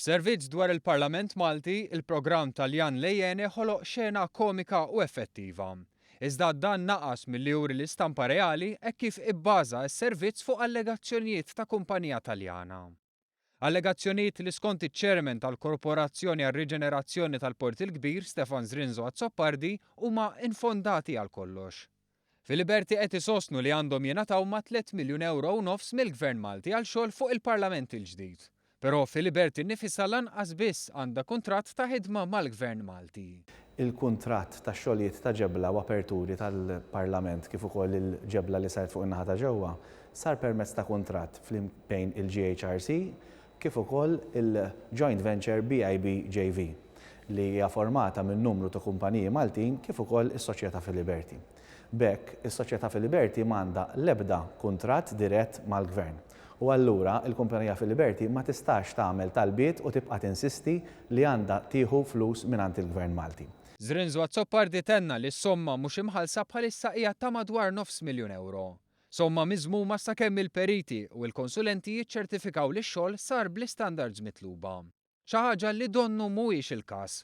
F'servizz dwar il-Parlament Malti, il-programm Taljan Le Iene ħoloq xena komika u effettiva. Iżda dan naqas milli juri l-istampa reali hekk kif ibbaża s-servizz fuq allegazzjonijiet ta' kumpanija Taljana. Allegazzjonijiet li skont iċ-Chairman tal-Korporazzjoni għar-Riġenerazzjoni tal-Port il-Kbir, Stefan Zrinzo Azzopardi, huma infondati għal kollox. Filiberti qed isostnu li għandhom jingħataw mat-€3 miljun u nofs mill-Gvern Malti għal xogħol fuq il-Parlament il-ġdid. Però Filiberti nnifisha lanqas biss għandha kuntratt ta' ħidma mal-Gvern Malti. Il-kuntratt tax-xogħlijiet ta' ġebla u aperturi tal-Parlament kif ukoll il-ġebla li saret fuq in-naħa ta' ġewwa sar permezz ta' kuntratt bejn il-GHRC kif ukoll il-joint venture BIB JV li hija formata minn numru ta' kumpaniji Maltin kif ukoll is-Soċjetà Filiberti. B'hekk, is-Soċjetà Filiberti m'għandha l-ebda kuntratt dirett mal-Gvern. U allura l-kumpanija Filiberti ma tistax tagħmel talbiet u tibqa' tinsisti li għandha tieħu flus mingħand il-Gvern Malti. Zrinzo Azzopardi tenna li s-somma mhux imħallsa bħalissa hija ta' madwar nofs miljun ewro. Somma miżmuma sakemm il-periti u l-konsulenti jiċċertifikaw li x-xogħol sar bl-istandards mitluba. Xi ħaġa li donnu mhuwiex il-każ.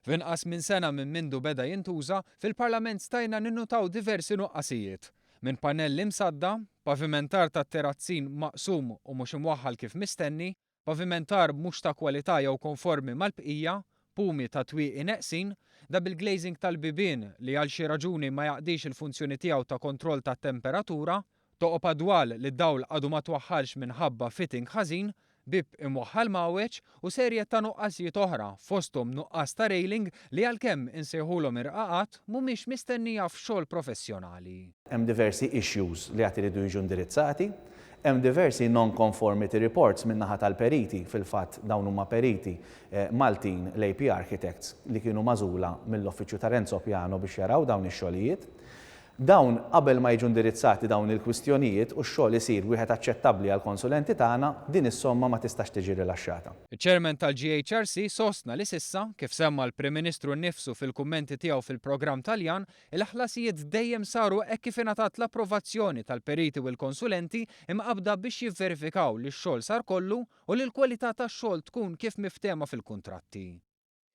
F'inqas minn sena minn mindu beda jintuża, fil-Parlament stajna ninnutaw diversi nuqqasijiet. Minn pannelli msadda, pavimentar tat-terazzin maqsum u mhux imwaħħal kif mistenni, pavimentar mhux ta' kwalità jew konformi mal-bqija, pumi ta' twieqi neqsin, double glazing tal-bibien li għal xi raġuni ma jaqdix il-funzjoni tiegħu ta' kontroll tat-temperatura, toqob għad-dwal li d-dawl għadu ma twaħħalx minħabba fitting ħażin, bieb imwaħħal mgħawweġ u serje ta' nuqqasijiet oħra fosthom nuqqas ta' railing li għalkemm insejħulhom irqaqat mhumiex mistennija f'xogħol professjonali. Hemm diversi issues li għad iridu jiġu indirizzati. Hemm diversi non-conformity reports min-naħa tal-periti, fil-fatt dawn huma periti Maltin, l-AP Architects, li kienu magħżula mill-uffiċċju ta' Renzo Piano biex jaraw dawn ix-xogħlijiet. Dawn, qabel ma jiġu indirizzati dawn il-kwistjonijiet u x-xogħol isir wieħed aċċettabbli għall-konsulenti tagħna, din is-somma ma tistax tiġi rilaxxata. Iċ-Chairman tal-GHRC sostna li s'issa, kif semma l-Prim Ministru nnifsu fil-kummenti tiegħu fil-programm Taljan, il-ħlasijiet dejjem saru hekk kif ingħatat l-approvazzjoni tal-periti u l-konsulenti imqabbda biex jivverifikaw li x-xogħol sar kollu u li l-kwalità tax-xogħol tkun kif miftehma fil-kuntratti.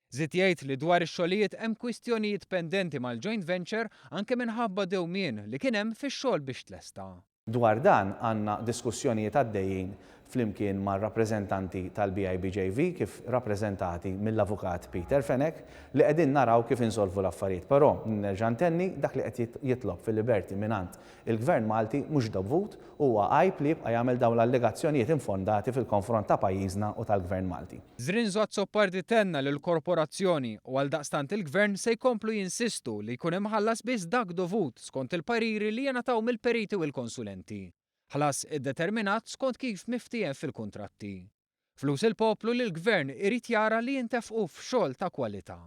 Żied jgħid li dwar ix-xogħlijiet hemm kwistjonijiet pendenti mal-joint venture anke minħabba dewmien li kien hemm fix-xogħol biex tlesta. Dwar dan għandna diskussjonijiet għaddejjin flimkien mar-rappreżentanti tal-BIBJV kif rappreżentati mill-Avukat Peter Fenech li qegħdin naraw kif insolvu l-affarijiet. Però, nerġa' ntenni, dak li qed jitlob Filiberti mingħand il-Gvern Malti mhux dovut u huwa għajb li jibqa' jagħmel dawn l-allegazzjonijiet infondati fil-konfront ta' pajjiżna u tal-Gvern Malti. Zrinzo Azzopardi tenna li l-Korporazzjoni u għaldaqstant il-Gvern se jkomplu jinsistu li jkun imħallas biss dak dovut skont il-pariri li jingħataw mill-periti u l-konsulenti. Ħlas iddeterminat skont kif miftiehem fil-kuntratti. Flus il-poplu li l-Gvern irid jara li jintefqu f'xogħol ta' kwalità.